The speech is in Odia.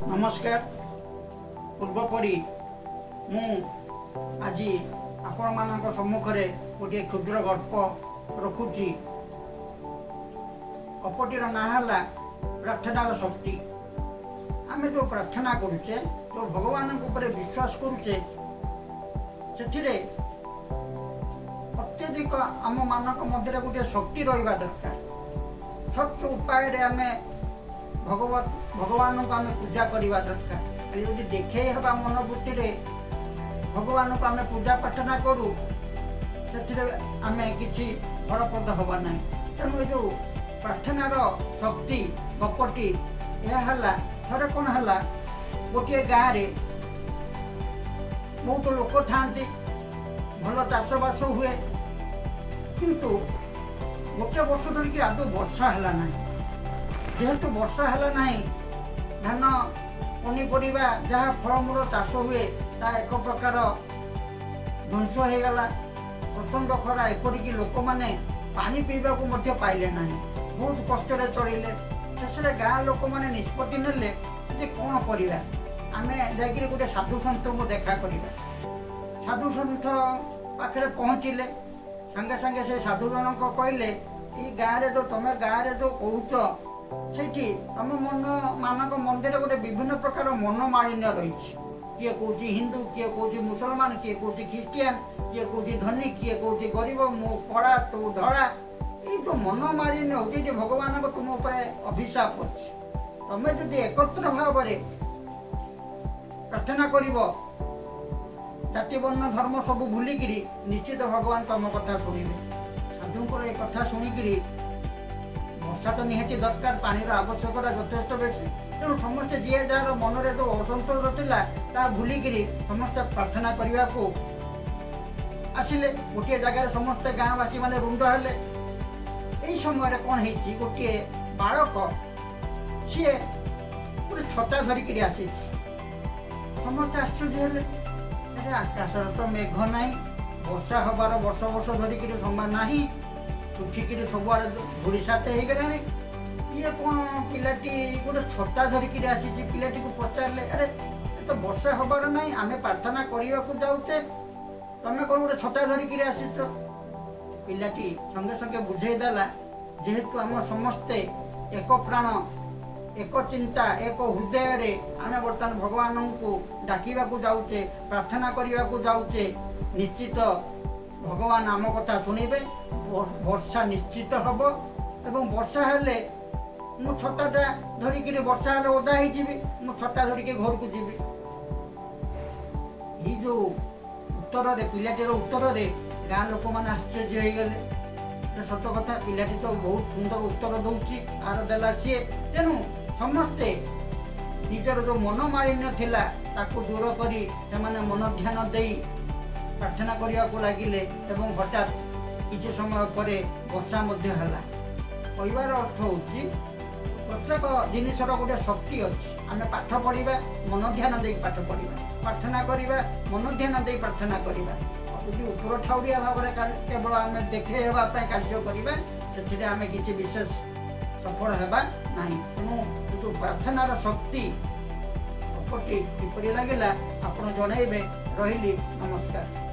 ନମସ୍କାର। ପୂର୍ବପରି ମୁଁ ଆଜି ଆପଣମାନଙ୍କ ସମ୍ମୁଖରେ ଗୋଟିଏ କ୍ଷୁଦ୍ର ଗଳ୍ପ ରଖୁଛି। ଗପଟିର ନାଁ ହେଲା ପ୍ରାର୍ଥନାର ଶକ୍ତି। ଆମେ ଯେଉଁ ପ୍ରାର୍ଥନା କରୁଛେ, ଯେଉଁ ଭଗବାନଙ୍କ ଉପରେ ବିଶ୍ୱାସ କରୁଛେ, ସେଥିରେ ଅତ୍ୟଧିକ ଆମମାନଙ୍କ ମଧ୍ୟରେ ଗୋଟିଏ ଶକ୍ତି ରହିବା ଦରକାର। ସତ୍ ଉପାୟରେ ଆମେ ଭଗବାନଙ୍କୁ ଆମେ ପୂଜା କରିବା ଦରକାର। ଖାଲି ଯଦି ଦେଖେଇ ହେବା ମନୋବୃତ୍ତିରେ ଭଗବାନଙ୍କୁ ଆମେ ପୂଜା ପ୍ରାର୍ଥନା କରୁ, ସେଥିରେ ଆମେ କିଛି ଫଳପ୍ରଦ ହେବା ନାହିଁ। ତେଣୁ ଏ ଯେଉଁ ପ୍ରାର୍ଥନାର ଶକ୍ତି ଗପଟି ଏହା ହେଲା, ଥରେ କ'ଣ ହେଲା, ଗୋଟିଏ ଗାଁରେ ବହୁତ ଲୋକ ଥାଆନ୍ତି, ଭଲ ଚାଷବାସ ହୁଏ। କିନ୍ତୁ ଗୋଟେ ବର୍ଷ ଧରିକି ଆଦୌ ବର୍ଷା ହେଲା ନାହିଁ। ଯେହେତୁ ବର୍ଷା ହେଲା ନାହିଁ, ଧାନ, ପନିପରିବା, ଯାହା ଫଳମୂଳ ଚାଷ ହୁଏ, ତାହା ଏକ ପ୍ରକାର ଧ୍ୱଂସ ହେଇଗଲା। ପ୍ରଚଣ୍ଡ ଖରା, ଏପରିକି ଲୋକମାନେ ପାଣି ପିଇବାକୁ ମଧ୍ୟ ପାଇଲେ ନାହିଁ, ବହୁତ କଷ୍ଟରେ ଚଳିଲେ। ଶେଷରେ ଗାଁ ଲୋକମାନେ ନିଷ୍ପତ୍ତି ନେଲେ ଯେ କ'ଣ କରିବା, ଆମେ ଯାଇକିରି ଗୋଟେ ସାଧୁ ସନ୍ଥଙ୍କୁ ଦେଖା କରିବା। ସାଧୁ ସନ୍ଥ ପାଖରେ ପହଞ୍ଚିଲେ। ସାଙ୍ଗେ ସାଙ୍ଗେ ସେ ସାଧୁ ଜଣକ କହିଲେ, ଏଇ ଗାଁରେ ଯେଉଁ ତମେ ଗାଁରେ ଯେଉଁ କହୁଛ, ସେଇଠି ତମ ମନ ମାନଙ୍କ ମନ୍ଦିରରେ ଗୋଟେ ବିଭିନ୍ନ ପ୍ରକାର ମନମାଳିନ୍ୟ ରହିଛି। କିଏ କହୁଛି ହିନ୍ଦୁ, କିଏ କହୁଛି ମୁସଲମାନ, କିଏ କହୁଛି ଖ୍ରୀଷ୍ଟିଆନ, କିଏ କହୁଛି ଧନୀ, କିଏ କହୁଛି ଗରିବ, ମୁଁ କଳା, ତୁ ଧଳା। ଏଇ ଯେଉଁ ମନମାଳିନ୍ୟ ହେଉଛି, ଏଠି ଭଗବାନଙ୍କ ତୁମ ଉପରେ ଅଭିଶାପ ଅଛି। ତମେ ଯଦି ଏକତ୍ର ଭାବରେ ପ୍ରାର୍ଥନା କରିବ, ଜାତି, ବର୍ଣ୍ଣ, ଧର୍ମ ସବୁ ଭୁଲିକିରି, ନିଶ୍ଚିତ ଭଗବାନ ତମ କଥା ଶୁଣିବେ। ସାଧୁଙ୍କର ଏ କଥା ଶୁଣିକିରି, ବର୍ଷା ତ ନିହାତି ଦରକାର, ପାଣିର ଆବଶ୍ୟକତା ଯଥେଷ୍ଟ ବେଶୀ। ତେଣୁ ସମସ୍ତେ ଯିଏ ଯାହାର ମନରେ ଯେଉଁ ଅସନ୍ତୋଷ ଥିଲା, ତାହା ଭୁଲିକିରି ସମସ୍ତେ ପ୍ରାର୍ଥନା କରିବାକୁ ଆସିଲେ। ଗୋଟିଏ ଜାଗାରେ ସମସ୍ତେ ଗାଁବାସୀ ମାନେ ରୁଣ୍ଡ ହେଲେ। ଏଇ ସମୟରେ କ'ଣ ହେଇଛି, ଗୋଟିଏ ବାଳକ ସିଏ ଗୋଟେ ଛତା ଧରିକିରି ଆସିଛି। ସମସ୍ତେ ଆଶ୍ଚର୍ଯ୍ୟ ହେଲେ। ଆରେ, ଆକାଶରେ ତ ମେଘ ନାହିଁ, ବର୍ଷା ହବାର ବର୍ଷ ବର୍ଷ ଧରିକିରି ସମୟ ନାହିଁ, ଶୁଖିକିରି ସବୁଆଡ଼େ ଧୂଳିସାତ ହେଇଗଲାଣି। ଇଏ କ'ଣ ପିଲାଟି ଗୋଟେ ଛତା ଧରିକିରି ଆସିଛି? ପିଲାଟିକୁ ପଚାରିଲେ, ଆରେ, ଏ ତ ବର୍ଷା ହବାର ନାହିଁ, ଆମେ ପ୍ରାର୍ଥନା କରିବାକୁ ଯାଉଛେ, ତମେ କ'ଣ ଗୋଟେ ଛତା ଧରିକିରି ଆସିଛ? ପିଲାଟି ସଙ୍ଗେ ସଙ୍ଗେ ବୁଝେଇ ଦେଲା, ଯେହେତୁ ଆମ ସମସ୍ତେ ଏକ ପ୍ରାଣ, ଏକ ଚିନ୍ତା, ଏକ ହୃଦୟରେ ଆମେ ବର୍ତ୍ତମାନ ଭଗବାନଙ୍କୁ ଡାକିବାକୁ ଯାଉଛେ, ପ୍ରାର୍ଥନା କରିବାକୁ ଯାଉଛେ, ନିଶ୍ଚିତ ଭଗବାନ ଆମ କଥା ଶୁଣିବେ, ବର୍ଷା ନିଶ୍ଚିତ ହବ। ଏବଂ ବର୍ଷା ହେଲେ ମୁଁ ଛତାଟା ଧରିକିରି, ବର୍ଷା ହେଲେ ଓଦା ହେଇଯିବି, ମୁଁ ଛତା ଧରିକି ଘରକୁ ଯିବି। ଏଇ ଯୋଉ ଉତ୍ତରରେ, ପିଲାଟିର ଉତ୍ତରରେ ଗାଁ ଲୋକମାନେ ଆଶ୍ଚର୍ଯ୍ୟ ହେଇଗଲେ। ଏଟା ସତ କଥା, ପିଲାଟି ତ ବହୁତ ସୁନ୍ଦର ଉତ୍ତର ଦଉଛି, ଆର ଦେଲା ସିଏ। ତେଣୁ ସମସ୍ତେ ନିଜର ଯୋଉ ମନମାଳିନ୍ୟ ଥିଲା, ତାକୁ ଦୂର କରି ସେମାନେ ମନ ଧ୍ୟାନ ଦେଇ ପ୍ରାର୍ଥନା କରିବାକୁ ଲାଗିଲେ ଏବଂ ହଠାତ୍ କିଛି ସମୟ ପରେ ବର୍ଷା ମଧ୍ୟ ହେଲା। କହିବାର ଅର୍ଥ ହେଉଛି, ପ୍ରତ୍ୟେକ ଜିନିଷର ଗୋଟେ ଶକ୍ତି ଅଛି। ଆମେ ପାଠ ପଢ଼ିବା, ମନ ଧ୍ୟାନ ଦେଇକି ପାଠ ପଢ଼ିବା। ପ୍ରାର୍ଥନା କରିବା, ମନ ଧ୍ୟାନ ଦେଇ ପ୍ରାର୍ଥନା କରିବା। ଆଉ ଯଦି ଉପର ଠାଉରିଆ ଭାବରେ କେବଳ ଆମେ ଦେଖେଇ ହେବା ପାଇଁ କାର୍ଯ୍ୟ କରିବା, ସେଥିରେ ଆମେ କିଛି ବିଶେଷ ସଫଳ ହେବା ନାହିଁ। ତେଣୁ ଏ ଯେଉଁ ପ୍ରାର୍ଥନାର ଶକ୍ତି ଗପଟି କିପରି ଲାଗିଲା, ଆପଣ ଜଣାଇବେ। ରହିଲି, ନମସ୍କାର।